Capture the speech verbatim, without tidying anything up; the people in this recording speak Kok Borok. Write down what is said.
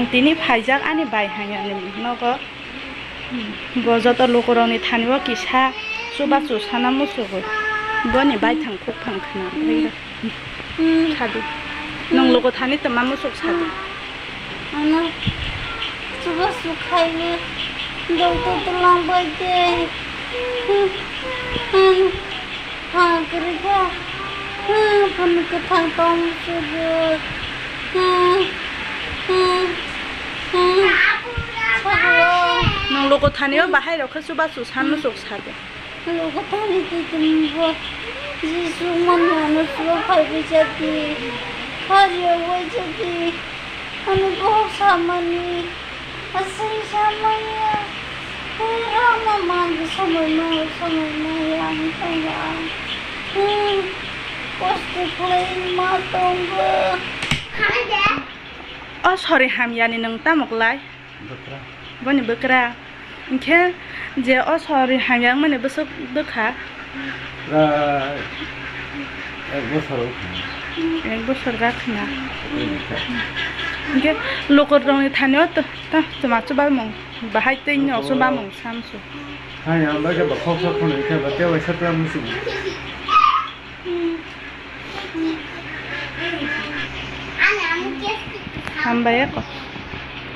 Tini phaijak ani bai hamya ni nogo. Bo joto lukurokni thani o kisa chubachu sana muchugwi. Boni baithang khukphang khna. Hmm. Sadi. Nwng luku thani twma muchuk sadi. Ano chubachu khaiwi doctor twlang bai de. Hmm. Ha, kwrwi kha. Hmm, phano kwthang tong sugo. Hmm, hmm, hmm. Sago. Nwng luku thani o bahai rok khe chubachu san muchuk sadi. Luku thani twi twi bo Jisu mani ano chuba phaiwi jadi. Phari oi jadi. Ani bohok samani. Asai samaya. Hei, rama manji samai ma, samai ma yang tong ya. Hmm, kosto khlai ma tong bo. O sori hamyani nwng tamo klai? Bwkra. Boni bwkra. Hinkhe je o sori hamya wngmani bwswk bwkha? Prai ek bosor wngkha. Ek bosor gakha na. Hinkhe lukurokni thani o to, to, twma chubamung bahai tei no chubamung samsu. Hai, ang bai khe ba khok sok phano khe ba tei waisa tei musu. Hambai eko.